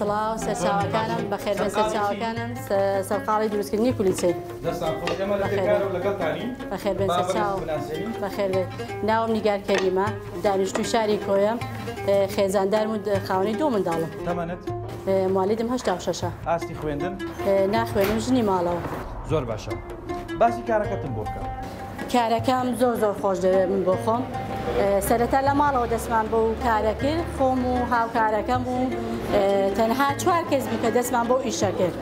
سڵاو سەرچاوەکانم، بەخێربێن سەرچاوەکانم، سەرقاڵی دروستکردنی کولیچەی. دەستان خۆش، ئێمە لە پێکارەوە لەگەڵتانین. بەخێربێن سەرچاو. بەخێربێن. ناوم نیگار کەریمە، دانیشتووی شاری کۆیەم، خێزاندارم و خاوەنی دوو منداڵم. تەمەنت؟ موالیدم 86ە. ئاستی خوێندن؟ ناخوێنم، ژنی ماڵەوە. زۆر باشە. باسی کارەکەتم بۆ بکە. کارەکەم زۆر زۆر خۆش دەوێت من بۆ خۆم. سەرەتا لە ماڵەوە دەستمان بەو کارە کرد، خۆم و هاوکارەکەم و تەنها چوار کەس بوو کە دەستمان بەو ئیشە کرد.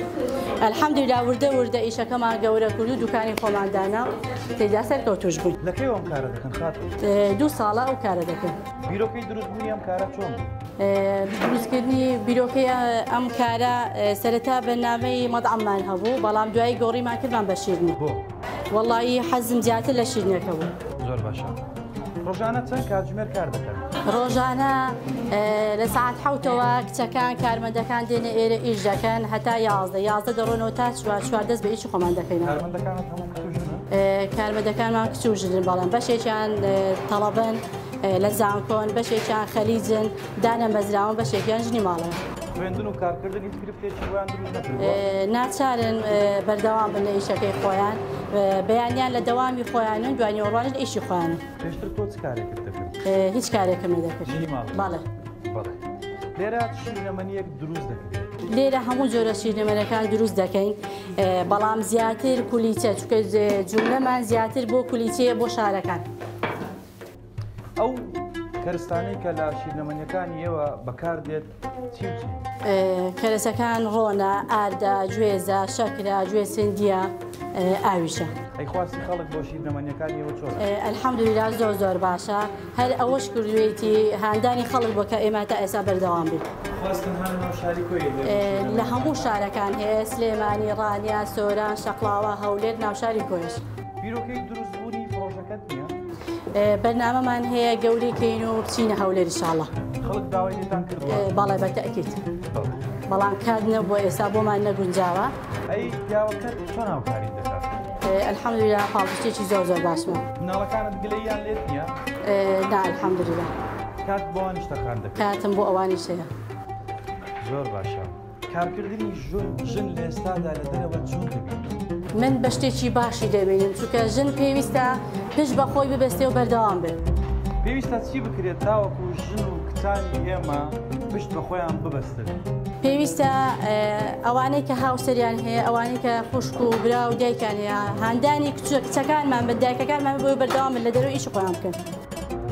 الحەمدللا وردە وردە ئیشەکەمان گەورە کرد و دوکانی خۆمان دانا تێدا سەرکەوتوش بووین. لە کەیەوە ئەم کارە دەکەن خاتوون؟ دوو ساڵە ئەو کارە دەکەین. بیرۆکەی دروستبوونی ئەم کارە چۆن بوو؟ دروستکردنی بیرۆکەی ئەم کارە سەرەتا بەرنامەی مەطعەممان هەبوو، بەڵام دوایی گۆڕیمان کردمان بە شیرنی. بۆ؟ وەڵایی حەزم زیاتر لە شیرنیەکە بوو. زۆر باشە. ڕۆژانە چەند کاتژمێر کار دەکەن؟ ڕۆژانە لە سەعات حەوتەوە کچەکان کارمەندەکان دێنە ئێرە ئیش دەکەن هەتا 11 11 دەڕۆنەوە تا چوار چوار دەست بە ئیشی خۆمان دەکەینەوە. کارمەندەکانت هەموو کچ و ژنن؟ کارمەندەکانمان کچ و ژنن، بەڵام بەشێکیان تەڵەبن لە زانکۆن، بەشێکیان خەلیجن دانەمەزراون، بەشێکیان ژنی ماڵەوە. خوێندن و کارکردن هیچ گرفتێکی بۆیان دروست نەکردووە؟ ناچارن بەردەوام بن لە ئیشەکەی خۆیان، بەیانیان لە دەوامی خۆیانن، دوانیوەڕوانیش لە ئیشی خۆیانن. پێشتر تۆ چ کارێکت دەکرد؟ هیچ کارێکم نەدەکرد. ژنی ماڵەوە؟ بەڵێ. بەڵێ. لێرە چ شیرنەمەنییەک دروست دەکرێت؟ لێرە هەموو جۆرە شیرنەمەنەکان دروست دەکەین، بەڵام زیاتر کولیچە، چونکە جوملەمان زیاتر بۆ کولیچەیە بۆ شارەکان. ئەو کەرستانەی کە لە شیرنەمەنیەکانی ئێوە بەکاردێت چی و چین؟ کەرەسەکان ڕۆنە، ئاردە، گوێزە، شەکرە، گوێز هندیە، ئاویشە. ئەی خواستی خەڵک بۆ شیرنەمەنیەکانی ئێوە چۆنە؟ الحەمدللە زۆر زۆر باشە، هەر ئەوەش کردوویەتی هاندانی خەڵک بۆ کە ئێمە تا ئێستا بەردەوام بین. خواست تەنها لە ناو شاری کۆیە هەیە بۆ شیرنەمەنیەکان؟ لە هەموو شارەکان هەیە، سلێمانی، ڕانیە، سۆران، شەقڵاوە، هەولێر، ناو شاری کۆیەش. بیرۆکەی دروستبوونی پڕۆژەکەت نییە؟ بەرنامەمان هەیە گەورەی کەین و بچینە هەولێر ئینشاڵڵا. خەڵک داوای لێتان کردووە؟ بەڵێ بە تەئکید، بەڵام کات نەبووە ئێستا بۆمان نەگونجاوە. ئەی پیاوەکەت چۆن هاوکاریت دەکات؟ الحەمدللە پاڵپشتێکی زۆر زۆر باشمە. مناڵەکانت گلەییان لێت نییە؟ نا الحەمدللە. کات بۆ ئەوانیش تەرخان دەکەیت؟ کاتم بۆ ئەوانیش هەیە. زۆر باشە. کارکردنی ژن لە ئێستادا لە دەرەوە چۆن دەبینی؟ من بە شتێکی باشی دەبینم، چونکە ژن پێویستە پشت بە خۆی ببەستێ و بەردەوام بێت. پێویستە چی بکرێت تاوەکو ژن و کچانی ئێمە پشت بە خۆیان ببەستن؟ پێویستە ئەوانەی کە هاوسەریان هەیە، ئەوانەی کە خوشک و برا و دایکان هەیە، هاندانی کچەکانمان بن، دایکەکانمان بۆی بەردەوام بن لە دەرەوە ئیشی خۆیان بکەن.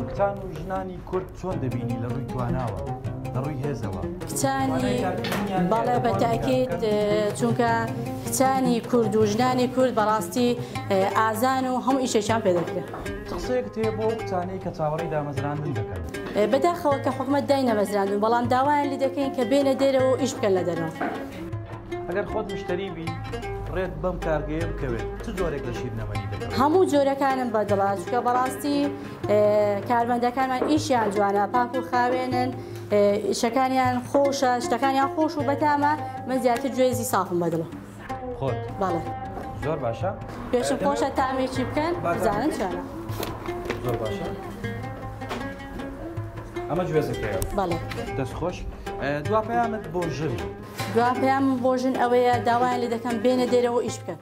کچان و ژنانی کورد چۆن دەبینی لە ڕووی تواناوە، لە ڕووی هێزەوە؟ کچانی بەڵێ بە تاکید، چونکە کچانی کورد و ژنانی کورد بەڕاستی ئازان و هەموو ئیشێکیان پێ دەکرێت. چ قسەیەکت هەیە بۆ ئەو کچانەی کە چاوەڕێی دامەزراندن دەکەن؟ بەداخەوە کە حکومەت داینەمەزراندون، بەڵام داوایان لێ دەکەین کە بێنە دەرەوە و ئیش بکەن لە دەرەوە. ئەگەر خۆت مشتەری بی ڕێت بەم کارگەیە بکەوێت، چ جۆرێک لە شیرنەمەنی دەکڕیت؟ هەموو جۆرەکانم بەدڵە، چونکە بەڕاستی کارمەندەکانمان ئیشیان جوانە، پاک و خاوێنن، ئیشەکانیان خۆشە، شتەکانیان خۆش و بەتامە. من زیاتر گوێزی سافم بەدڵە. خۆت؟ بەڵێ. زۆر باشە. پێشم خۆشە تامێکی بکەن بزانن چۆنە. زۆر باشە. ئەمە گوێزەکەیە؟ بەڵێ. دەست خۆش. دوا پەیامت بۆ ژن؟ دوا پەیامم بۆ ژن ئەوەیە داوایان لێ دەکەم بێنە دەرەوە ئیش بکەن.